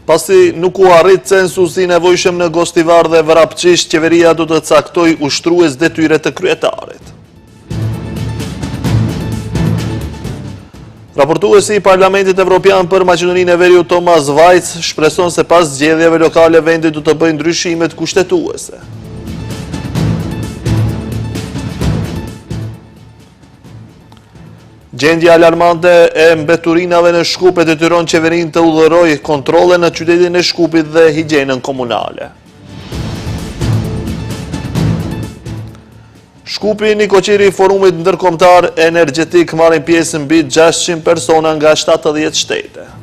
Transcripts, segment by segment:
Pasi nuk u arrit censusi i nevojshëm në Gostivar dhe Vrapçisht, qeveria do të caktojë ushtrues detyre të kryetarit. Raportuesi i Parlamentit Evropian për Maqedoninë e Veriut Thomas Vajc shpreson se pas zgjedhjeve lokale vendi do të bëjë ndryshimet kushtetuese. Gjendja alarmante e mbeturinave në Shkup e detyron qeverinë të urdhërojë kontrolle në qytetin e Shkupit dhe higjienën komunale. Shkupi, nikoqiri i forumit ndërkombëtar energjetik marrin pjesë mbi 600 persona nga 70 shtete.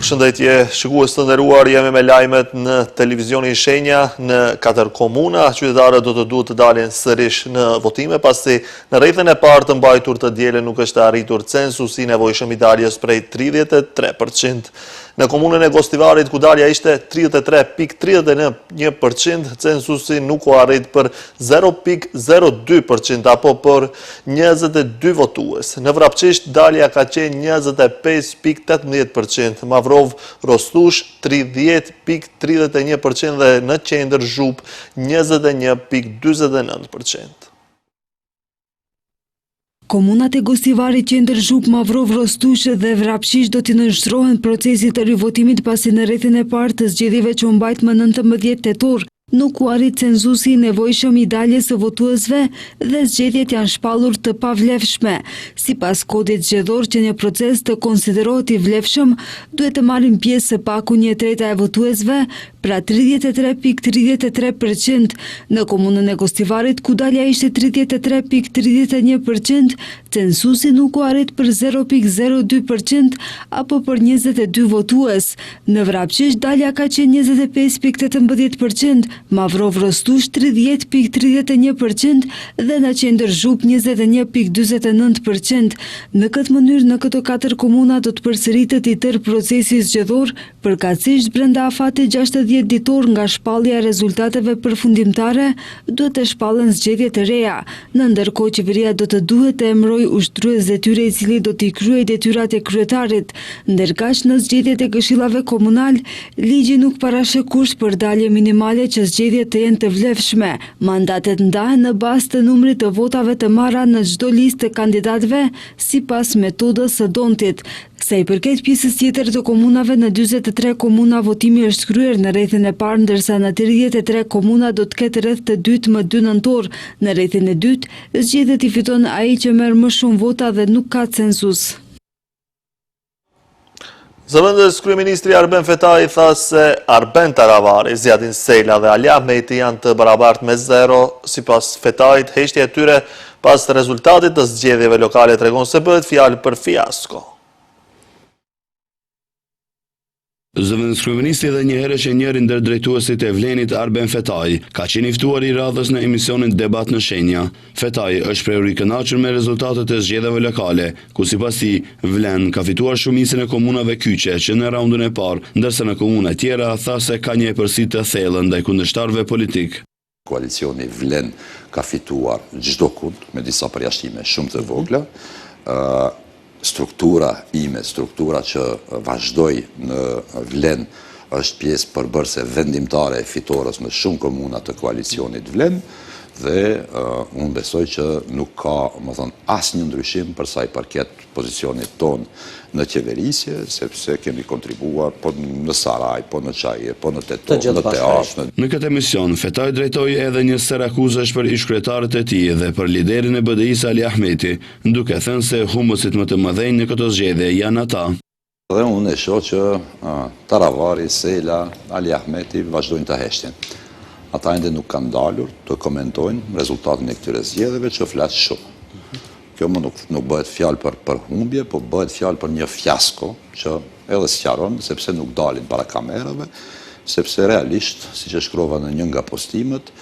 Përshëndetje, shikues të nderuar, jemi me lajmet në televizionin Shenja në katër komuna. Qytetarët do të duhet të dalin sërish në votime, pasi në rrethin e parë të mbajtur të dielën nuk është arritur censusi i nevojshëm i daljes prej 33%. Në komunën e Gostivarit, ku dalja ishte 33.31%, censusi nuk u arrit për 0.02% apo për 22 votues. Në Vrapçisht, dalja ka qenë 25.18%, Mavrovë Rostush 30.31% dhe në qendër Zhupë 21.49%. Komunat e Gostivarit, Qendër Zhupë, Mavrovë, Rostush dhe Vrapçisht do t'i nënshtrohen procesit të rivotimit pasi në rrethin e parë të zgjedhjeve që u mbajt më 19 tetor, nuk u arrit censusi i nevojshëm i daljes së votuesve dhe zgjedhjet janë shpallur të pavlefshme. Sipas kodit zgjedhor që një proces të konsiderohet i vlefshëm, duhet të marrin pjesë së paku një e treta e votuesve, pra 33.33 për qind, në komunën e Gostivarit, ku dalja ishte 33.31 për qind, censusi nuk u arrit për 0.02 për qind apo për 22 votues. Në Vrapçisht dalja ka qenë 25.18 për qind, Mavrovë Rostush 30.31 për qind dhe në Qendër Zhupë 21.49 për qind. Në këtë mënyrë në këto katër komuna do të përsëritet i tërë procesi zgjedhor, Përkatësisht brenda afatit 60 ditor nga shpallja e rezultateve përfundimtare, duhet të shpallen zgjedhje të reja. Në ndërkohë qeveria do të duhet të emërojë ushtrues detyre i cili do t'i kryejë detyrat e kryetarit. Ndërkaq në zgjedhjet e këshillave komunalë, ligji nuk parasheh kusht për dalje minimale që zgjedhjet të jenë të vlefshme. Mandatet ndahen në bazë të numrit të votave të marra në çdo listë të kandidatëve sipas metodës së Dontit. Sa i përket pjesës tjetër të komunave, në 43 komuna votimi është kryer në rrethin e parë, ndërsa në 33 komuna do të ketë rreth të dytë më 2 nëntor. Në rrethin e dytë, zgjedhjet i fiton ai që merr më shumë vota dhe nuk ka census. Zëvendës kryeministri Arben Fetai tha se Arben Taravari, Ziadin Sela dhe Ali Ahmeti janë të barabartë me zero. Sipas Fetait, heshtja e tyre Pas rezultatit të zgjedhjeve lokale tregon se bëhet fjalë për fiasko. Zëvendëskryeministri dhe njëherësh e njëri ndër drejtuesit e Vlenit Arben Fetai, ka qenë i ftuari i radhës në emisionin Debat në Shenja. Fetai është shprehur i kënaqur me rezultatet e zgjedhjeve lokale, ku sipas tij, Vlen ka fituar shumicën e komunave kyçe që në raundin e parë, ndërsa në komuna e tjera tha se ka një epërsi të thellë ndaj kundërshtarëve politikë. Koalicioni Vlen ka fituar çdokund, me disa përjashtime shumë të vogla. Struktura ime, struktura që vazhdoi në Vlen, është pjesë përbërëse vendimtare e fitores në shumë komuna të koalicionit Vlen, dhe unë besoj që nuk ka, me thënë, asnjë ndryshim për sa i përket pozicionit tonë në qeverisje, sepse kemi kontribuar po në Saraj, po në Çair, po në Tetovë, në Teasë. Në këtë emision, Fetai drejtoi edhe një sërë akuzash për ish-kryetarët e tij dhe për liderin e BDI-së Ali Ahmeti, duke thënë se humbësit më të mëdhenj në këto zgjedhje janë ata. Dhe unë e shoh që Taravari, Sela, Ali Ahmeti vazhdojnë të heshtin. Ata ende nuk kanë dalur të komentojnë rezultatin e këtyre zgjedhjeve që flet shumë. Kjo më nuk, nuk bëhet fjalë për, për humbje, po bëhet fjalë për një fiasko që edhe sqaron sepse nuk dalin para kamerave, sepse realisht, siç e shkrova në një nga postimet,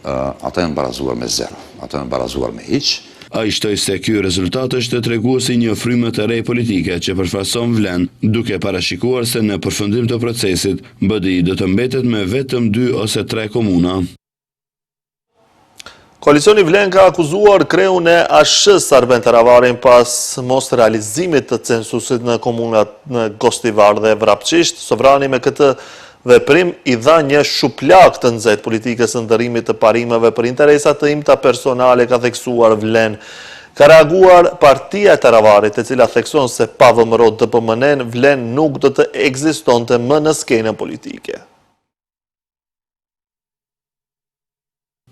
ata janë barazuar me zero, ata janë barazuar me hiç. Ai shtoi se ky rezultat është tregues i një fryme të re politike që përfaqëson VLEN, duke parashikuar se në përfundim të procesit, BDI do të mbetet me vetëm dy ose tre komuna. Koalicioni Vlen ka akuzuar kreun e ASH-së Arben Taravarin pas mosrealizimit të censusit në komunat në Gostivar dhe Vrapçisht. Sovrani me këtë veprim i dha një shuplakë të nxehtë politikës së ndërrimit të parimeve për interesa të imta personale, ka theksuar Vlen. Ka reaguar partia e Taravarit, e cila thekson se pa VMRO-DPMNE-në Vlen nuk do të ekzistonte më në skenën politike.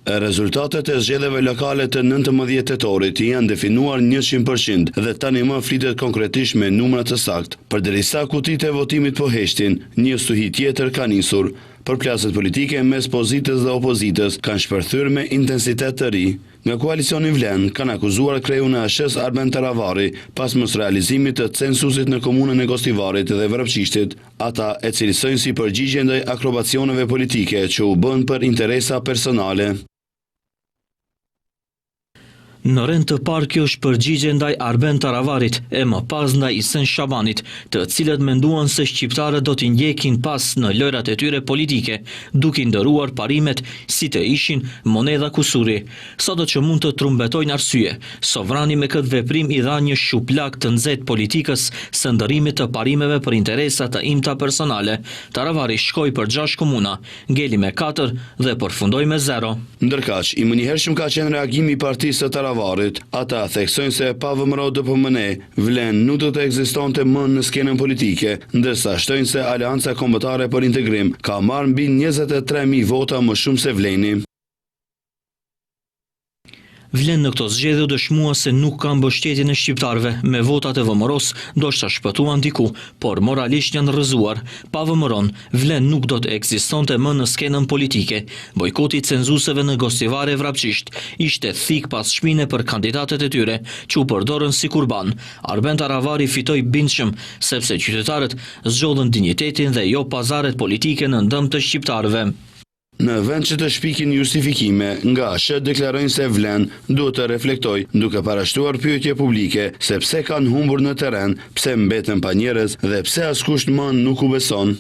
Rezultatet e zgjedhjeve lokale të 19 tetorit janë definuar 100% dhe tani më flitet konkretisht me numra të saktë. Përderisa kutitë e votimit po heshtin, një stuhi tjetër ka nisur. Përplasjet politike mes pozitës dhe opozitës kanë shpërthyer me intensitet të ri. Nga koalicioni Vlen kanë akuzuar kreun e ASH-së Arben Taravari pas mosrealizimit të censusit në komunën e Gostivarit dhe Vrapçishtit. Ata e cilësojnë si përgjigje ndaj akrobacioneve politike që u bënë për interesa personale. Në rend të parë kjo është përgjigje ndaj Arben Taravarit e më pas ndaj Isen Shabanit, të cilët menduan se shqiptarët do t'i ndjekin pas në lojrat e tyre politike, duke i ndërruar parimet si të ishin monedha kusuri. Sado që mund të trumbetojnë arsye, sovrani me këtë veprim i dha një shuplakë të nxehtë politikës së ndërrimit të parimeve për interesa të imta personale. Taravari shkoi për gjashtë komuna, ngeli me katër dhe përfundoi me zero. Ndërkaq, i menjëhershëm ka qenë reagimi i partisë së Taravarit. Ata theksojnë se pa VMRO-DPMNE, Vlen nuk do të ekzistonte më në skenën politike, ndërsa shtojnë se Aleanca Kombëtare për Integrim ka marrë mbi 23.000 vota më shumë se Vleni. Vlen në këto zgjedhje u dëshmua se nuk ka mbështetjen e shqiptarëve, me votat e VMRO-së ndoshta shpëtuan diku, por moralisht janë rrëzuar. Pa VMRO-n, Vlen nuk do të ekzistonte më në skenën politike. Bojkoti i cenzuseve në Gostivar e Vrapçisht ishte thikë pas shpine për kandidatët e tyre, që u përdorën si kurban. Arben Taravari fitoi bindshëm, sepse qytetarët zgjodhën dinjitetin dhe jo pazaret politike në dëm të shqiptarëve. Në vend që të shpikin justifikime, nga ASH deklarojnë se Vlen duhet të reflektojë, duke parashtruar pyetje publike se pse kanë humbur në terren, pse mbeten pa njerëz dhe pse askush më nuk u beson.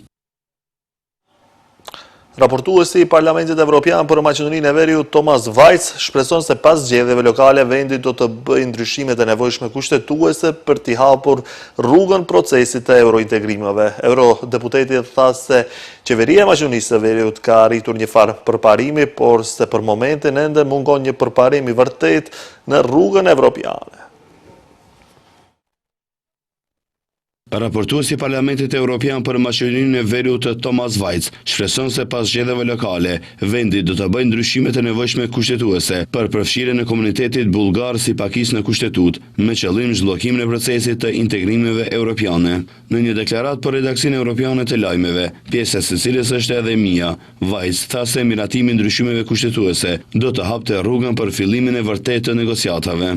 Raportuesi i Parlamentit Evropian për Maqedoninë e Veriut, Thomas Vajc, shpreson se pas zgjedhjeve lokale vendi do të bëjë ndryshimet e nevojshme kushtetuese për t'i hapur rrugën procesit të eurointegrimeve. Eurodeputeti tha se Qeveria e Maqedonisë së Veriut ka arritur një farë përparimi, por se për momentin ende mungon një përparim i vërtetë në rrugën evropiane. Raportuesi i Parlamentit Evropian për Maqedoninë e Veriut, Thomas Vajc, shpreson se pas zgjedhjeve lokale, vendi do të bëjë ndryshimet e nevojshme kushtetuese për përfshirjen e komunitetit bullgar si pakicë në Kushtetutë, me qëllim zhbllokimin e procesit të integrimeve europiane. Në një deklaratë për redaksinë europiane të lajmeve, pjesë e së cilës është edhe MIA, Vajc tha se miratimi i ndryshimeve kushtetuese do të hapte rrugën për fillimin e vërtetë të negociatave.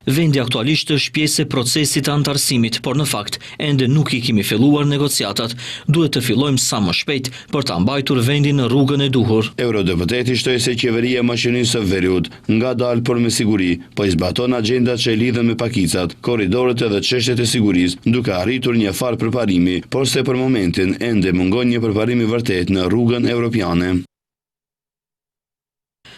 Vendi aktualisht është pjesë e procesit të anëtarësimit, por në fakt ende nuk i kemi filluar negociatat. Duhet të fillojmë sa më shpejt për ta mbajtur vendin në rrugën e duhur. Eurodeputeti shtoi se qeveria e Maqedonisë së Veriut Ngadalë, por me siguri, po i zbaton agjendat që lidhen me pakicat, korridoret edhe çështjet e sigurisë, duke arritur një farë përparimi, por se për momentin ende mungon një përparim i vërtetë në rrugën evropiane.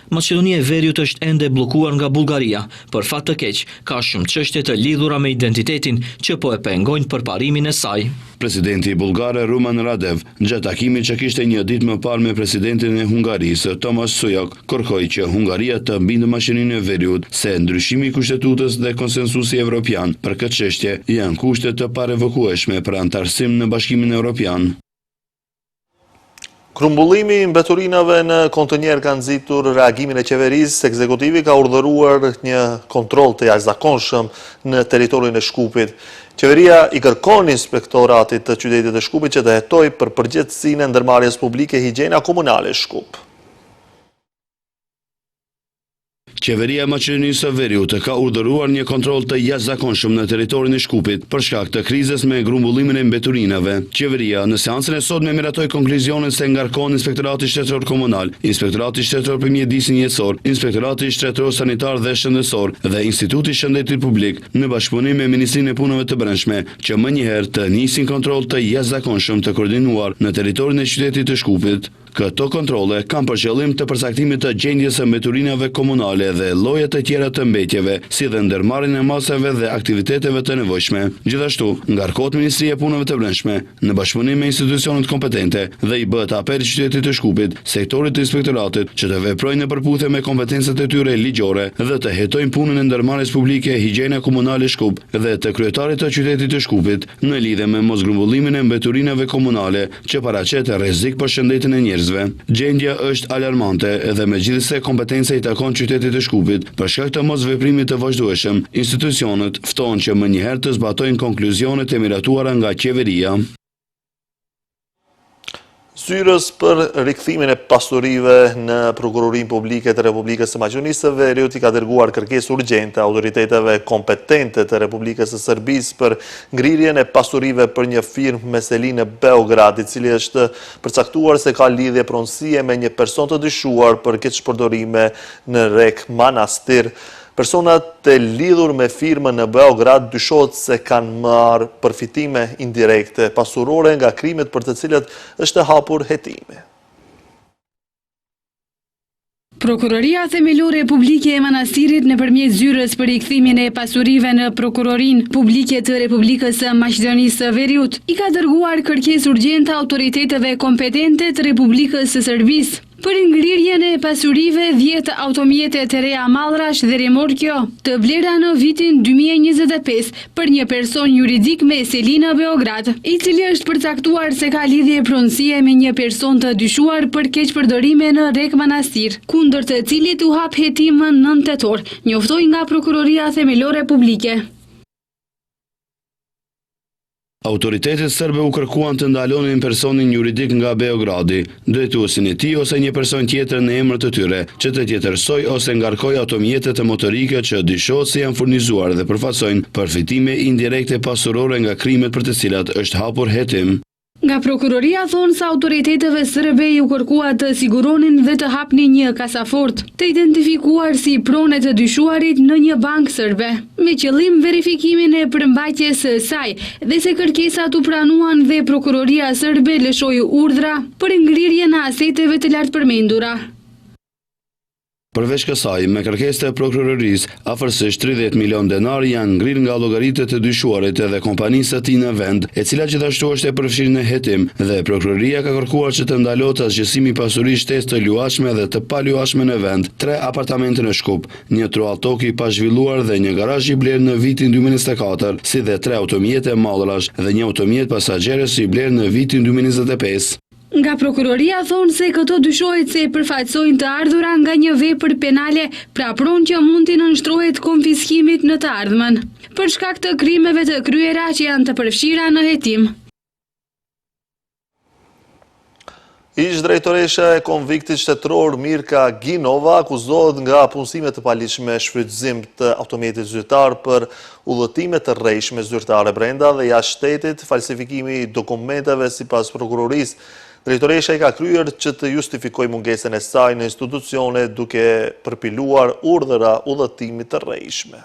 Maqedonia e Veriut është ende e bllokuar nga Bullgaria. Për fat të keq, ka shumë çështje të lidhura me identitetin që po e pengojnë përparimin e saj. Presidenti bullgar Rumen Radev, gjatë takimit që kishte një ditë më parë me presidentin e Hungarisë, Tomas Sujok, kërkoi që Hungaria të bindë Maqedoninë e Veriut se ndryshimi i Kushtetutës dhe konsensusi evropian për këtë çështje janë kushte të parevokueshme për anëtarësim në Bashkimin Evropian. Grumbullimi i mbeturinave në kontenierë ka nxitur reagimin e qeverisë. Ekzekutivi ka urdhëruar një kontroll të jashtëzakonshëm në territorin e Shkupit. Qeveria i kërkon inspektoratit të qytetit të Shkupit që të hetojë për përgjegjësinë e ndërmarrjes publike Higjiena Komunale Shkup. Qeveria e Maqedonisë së Veriut ka urdhëruar një kontroll të jashtëzakonshëm në territorin e Shkupit për shkak të krizës me grumbullimin e mbeturinave. Qeveria, në seancën e sotme miratoi konkluzionet se ngarkohen Inspektorati Shtetëror Komunal, Inspektorati Shtetëror për Mjedisin Jetësor, Inspektorati Shtetëror Sanitar dhe Shëndetësor dhe Instituti i Shëndetit Publik në bashkëpunim me Ministrinë e Punëve të Brendshme që menjëherë të nisin kontroll të jashtëzakonshëm të koordinuar në territorin e qytetit të Shkupit. Këto kontrolle kanë për qëllim të përcaktimit të gjendjes së mbeturinave komunale dhe lloje të tjera të mbetjeve, si dhe ndërmarrjen e masave dhe aktiviteteve të nevojshme. Gjithashtu, ngarkohet Ministria e Punëve të Brendshme, në bashkëpunim me institucionet kompetente, dhe i bëhet apel qytetit të Shkupit, sektorit të inspektoratit, që të veprojnë në përputhje me kompetencat e tyre ligjore dhe të hetojnë punën e ndërmarrjes publike Higjiena Komunale Shkup dhe të kryetarit të qytetit të Shkupit, në lidhje me mosgrumbullimin e mbeturinave komunale që paraqet rrezik për shëndetin e njerëzve. Gjendja është alarmante dhe megjithëse kompetenca i takon qytetit të Shkupit, për shkak të mosveprimit të vazhdueshëm, institucionet ftohen që menjëherë të zbatojnë konkluzionet e miratuara nga qeveria. Zyrës për rikthimin e pasurive në Prokurorinë Publike të Republikës së Maqedonisë së Veriut i ka dërguar kërkesë urgjente autoriteteve kompetente të Republikës së Serbisë për ngrirjen e pasurive për një firmë me seli në Beograd, i cili është përcaktuar se ka lidhje pronësie me një person të dyshuar për keqpërdorime në Rekë Manastir. Personat e lidhur me firmën në Beograd dyshohet se kanë marrë përfitime indirekte pasurore nga krimet për të cilat është hapur hetimi. Prokuroria Themelore Publike e Manastirit nëpërmjet Zyrës për Rikthimin e Pasurive në Prokurorinë Publike të Republikës së Maqedonisë së Veriut i ka dërguar kërkesë urgjente autoriteteve kompetente të Republikës së Serbisë Për ngrirjen e pasurive dhjetë automjete të reja mallrash dhe rimorkio të blera në vitin 2025 për një person juridik me seli në Beograd, i cili është përcaktuar se ka lidhje pronësie me një person të dyshuar për keqpërdorime në Rekë Manastir, kundër të cilit u hap hetim më 9 tetor, njoftoi nga Prokuroria Themelore Publike. Autoritetet serbe u kërkuan të ndalonin personin juridik nga Beogradi, drejtuesin e tij ose një person tjetër në emër të tyre, që të tjetërsojë ose ngarkojë automjetet motorike që dyshohet se janë furnizuar dhe përfaqësojnë përfitime indirekte pasurore nga krimet për të cilat është hapur hetim. Nga prokuroria thonë se autoriteteve serbe iu kërkua të siguronin dhe të hapnin një kasafortë, të identifikuar si pronë e të dyshuarit në një bankë serbe, me qëllim verifikimin e përmbajtjes së saj dhe se kërkesat u pranuan dhe prokuroria serbe lëshoi urdhra për ngrirjen e aseteve të lartpërmendura. Përveç kësaj, me kërkesë të prokurorisë, afërsisht 30 milionë denarë janë ngrirë nga llogaritë e të dyshuarit dhe kompanisë së tij në vend, e cila gjithashtu është e përfshirë në hetim, dhe prokuroria ka kërkuar që të ndalohet asgjësimi i pasurisë shtesë të luajtshme dhe të paluajtshme në vend, tre apartamente në Shkup, një truall toke i pazhvilluar dhe një garazh i blerë në vitin 2024, si dhe tre automjete mallrash dhe një automjet pasagjerësh i blerë në vitin 2025. Nga prokuroria thonë se këto dyshohet se përfaqësojnë të ardhura nga një vepër penale, pra pronë që mund t'i nënshtrohet konfiskimit në të ardhmen, për shkak të krimeve të kryera që janë të përfshira në hetim. Ish-drejtoresha e konviktit shtetëror Mirka Ginova akuzohet nga punësime të paligjshme shfrytëzim të automjetit zyrtar për udhëtime të rrejshme zyrtare brenda dhe jashtë shtetit, falsifikimi i dokumenteve sipas prokurorisë. Drejtoresha i ka kryer që të justifikojë mungesën e saj në institucione duke përpiluar urdhëra udhëtimi të rrejshme.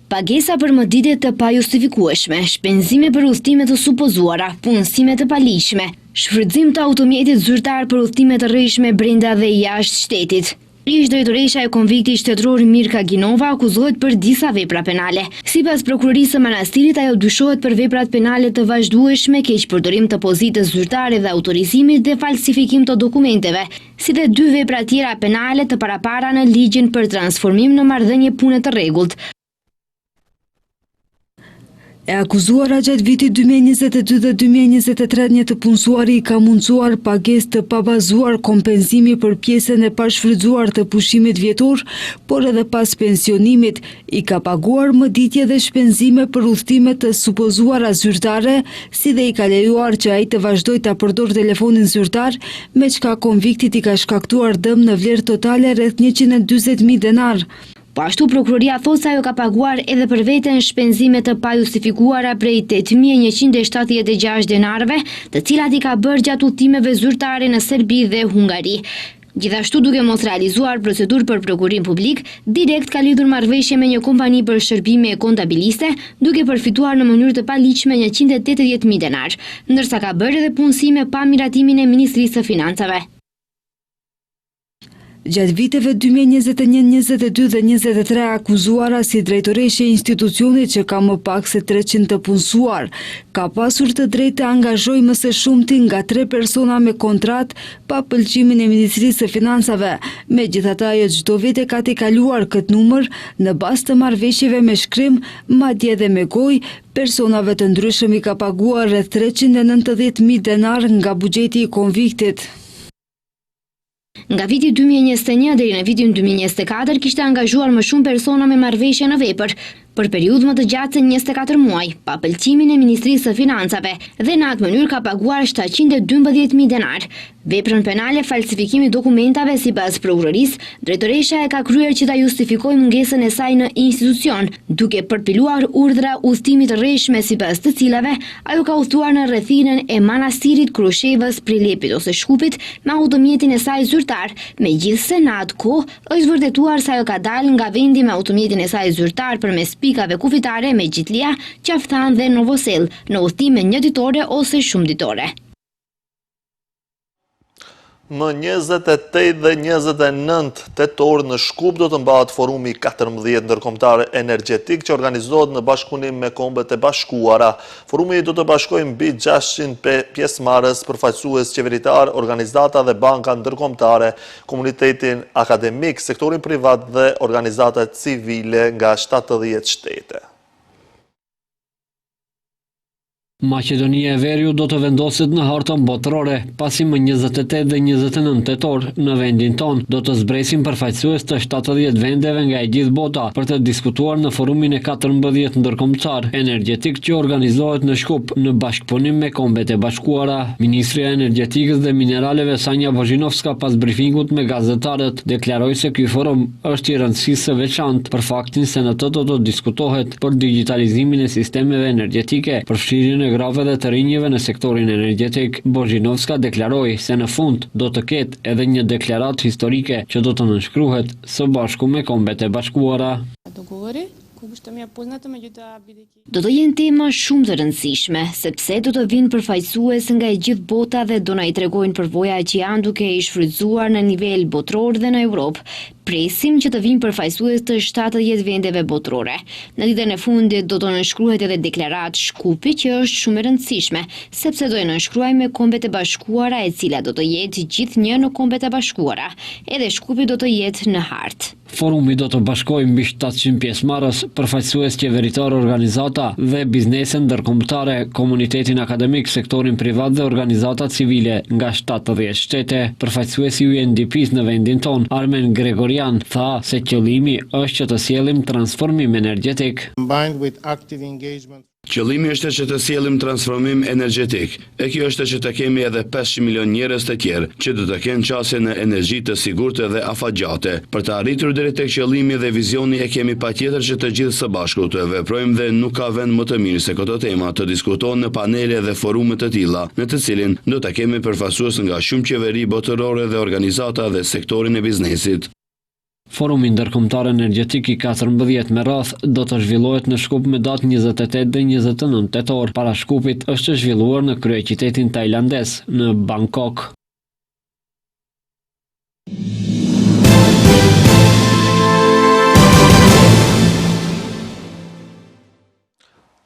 Pagesa për mëditje të pajustifikueshme, shpenzime për udhëtime të supozuara, punësime të paligjshme, shfrytëzim të automjetit zyrtar për udhëtime të rrejshme brenda dhe jashtë shtetit. Ish-drejtoresha e konviktit shtetëror Mirka Ginova akuzohet për disa vepra penale. Sipas Prokurorisë së Manastirit, ajo dyshohet për veprat penale të vazhdueshme, keqpërdorim të pozitës zyrtare dhe autorizimit dhe falsifikim të dokumenteve, si dhe dy vepra tjera penale të parapara në Ligjin për transformim në marrëdhënie pune të rregullt. E akuzuara gjatë vitit 2022 dhe 2023 një të punësuari i ka mundësuar pagesë të pabazuar kompensimi për pjesën e pashfrytëzuar të pushimit vjetor, por edhe pas pensionimit, i ka paguar mëditje dhe shpenzime për udhëtime të supozuara zyrtare, si dhe i ka lejuar që ai të vazhdojë ta përdorë telefonin zyrtar, me çka konviktit i ka shkaktuar dëm në vlerë totale rreth 140.000 denarë. Po ashtu prokuroria thotë se ajo ka paguar edhe për veten shpenzime të pajustifikuara prej 8176 denarëve, të cilat i ka bërë gjatë udhëtimeve zyrtare në Serbi dhe Hungari. Gjithashtu duke mos realizuar procedurë për prokurim publik, direkt ka lidhur marrëveshje me një kompani për shërbime kontabiliste, duke përfituar në mënyrë të paligjshme 180.000 denarë, ndërsa ka bërë edhe punësime pa miratimin e Ministrisë së Financave. Gjatë viteve 2021, 22 dhe 23 e akuzuara si drejtoreshë e institucionit që ka më pak se 300 të punësuar, ka pasur të drejtë të angazhojë më së shumti nga tre persona me kontratë pa pëlqimin e Ministrisë së Financave. Megjithatë ajo çdo vit e ka tejkaluar këtë numër në bazë të marrëveshjeve me shkrim, madje edhe me gojë, personave të ndryshëm i ka paguar rreth 390.000 denarë nga buxheti i konviktit. Nga viti 2021 deri në vitin 2024 kishte angazhuar më shumë persona me marrëveshje në vepër, për periudhë më të gjatë se 24 muaj, pa pëlqimin e Ministrisë së Financave dhe në atë mënyrë ka paguar 712.000 denarë. Veprën penale falsifikimi i dokumentave sipas prokurorisë, drejtoresha e ka kryer që ta justifikojë mungesën e saj në institucion, duke përpiluar urdhra udhëtimi të rrejshme sipas të cilave Ajo ka udhëtuar në rrethinën e Manastirit, Krushevës, Prilepit ose Shkupit me automjetin e saj zyrtar, megjithëse në atë kohë është vërtetuar se ajo ka dalë nga vendi me automjetin e saj zyrtar përmes pikave kufitare Mexhitlia, Qafë-Thanë dhe Novosellë, në udhëtime njëditore ose shumëditore. Më 28 dhe 29 tetor në Shkup do të mbahet forumi 14 ndërkombëtar energjetik që organizohet në bashkëpunim me Kombet e Bashkuara. Forumi do të bashkojë mbi 600 pjesëmarrës, përfaqësues qeveritarë, organizata dhe banka ndërkombëtare, komunitetin akademik, sektorin privat dhe organizatat civile nga 70 shtete. Maqedonia e Veriut do të vendoset në hartën botërore, pasi më 28 dhe 29 tetor në vendin tonë do të zbresin përfaqësues të 70 vendeve nga e gjithë bota për të diskutuar në forumin e 14 ndërkombëtar energjetik që organizohet në Shkup në bashkëpunim me Kombet e Bashkuara. Ministrja e Energjetikës dhe Mineraleve Sanja Bozhinovska pas brifingut me gazetarët deklaroi se ky forum është i rëndësisë së veçantë për faktin se në të do të diskutohet për digjitalizimin e sistemeve energjetike, përfshirjen e grave dhe të rinjve në sektorin energjetik. Bozhinovska deklaroi se në fund do të ketë edhe një deklaratë historike që do të nënshkruhet së bashku me Kombet e Bashkuara. Do të jenë tema shumë të rëndësishme, sepse do të vijnë përfaqësues nga e gjithë bota dhe do na i tregojnë përvojat që janë duke i shfrytëzuar në nivel botëror dhe në Europë. Presim që të vijnë përfaqësues të 70 vendeve botërore. Në ditën e fundit do të nënshkruhet edhe deklaratë Shkupi që është shumë e rëndësishme, sepse do e nënshkruajmë me Kombet e Bashkuara e cila do të jetë gjithnjë në Kombet e Bashkuara. Edhe Shkupi do të jetë në hartë. Forumi do të bashkojë mbi 700 pjesëmarrës, përfaqësues qeveritarë, organizata dhe biznese ndërkombëtare, komunitetin akademik, sektorin privat dhe organizata civile nga 70 shtete. Përfaqësuesi i UNDP-së në vendin tonë, Armen Gregorian, tha se qëllimi është që të sjellim transformim energjetik. Qëllimi është që të sjellim transformim energjetik, e kjo është që të kemi edhe 500 milion njerëz të tjerë që do të kenë qasje në energji të sigurt dhe afatgjate. Për të arritur deri tek qëllimi dhe vizioni e kemi patjetër që të gjithë së bashku të veprojmë dhe nuk ka vend më të mirë se këto tema të diskutohen në panele dhe forume të tilla, në të cilin do të kemi përfaqësues nga shumë qeveri botërore dhe organizata dhe sektorin e biznesit. Forumi Ndërkombëtar Energjetik i 14 me radhë do të zhvillohet në Shkup me datë 28 dhe 29 tetor. Para Shkupit është zhvilluar në kryeqytetin tajlandez, në Bangkok.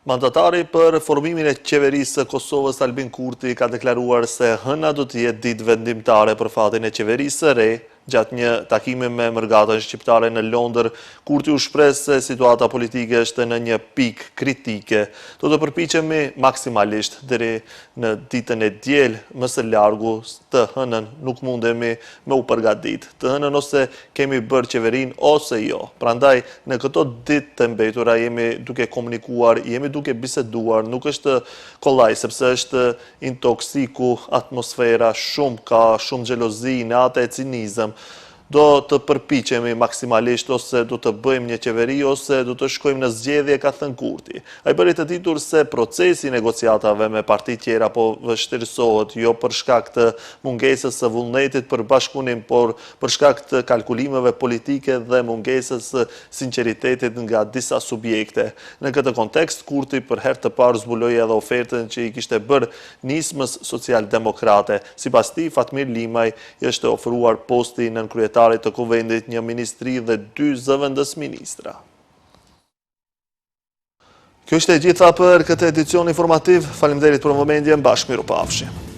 Mandatari për formimin e qeverisë së Kosovës Albin Kurti ka deklaruar se e hëna do të jetë ditë vendimtare për fatin e qeverisë së re Gjatë një takimi me mërgatën shqiptare në Londër, Kurti u shpreh se situata politike është në një pikë kritike. Do të përpiqemi maksimalisht deri në ditën e diel, më së largu të hënën nuk mundemi me u përgatit. Të hënën ose kemi bërë qeverinë ose jo. Prandaj në këto ditë të mbetura jemi duke komunikuar, jemi duke biseduar, nuk është kollaj sepse është intoksiku, atmosfera, shumë ka, shumë xhelozi, inate e cinizëm. Do të përpiqemi maksimalisht ose do të bëjmë një qeveri ose do të shkojmë në zgjedhje, ka thënë Kurti. Ai bëri të ditur se procesi i negociatave me partitë tjera po vështirësohet jo për shkak të mungesës së vullnetit për bashkëpunim, por për shkak të kalkulimeve politike dhe mungesës së sinqeritetit nga disa subjekte. Në këtë kontekst, Kurti për herë të parë zbuloi edhe ofertën që i kishte bërë Nismës Socialdemokrate. Sipas tij, Fatmir Limaj i është ofruar posti i nënkryetarit të Kuvendit, një ministri dhe dy zëvendësministra. Kjo ishte e gjitha për këtë edicion informativ. Faleminderit për vëmendjen, bashkë mirupafshim.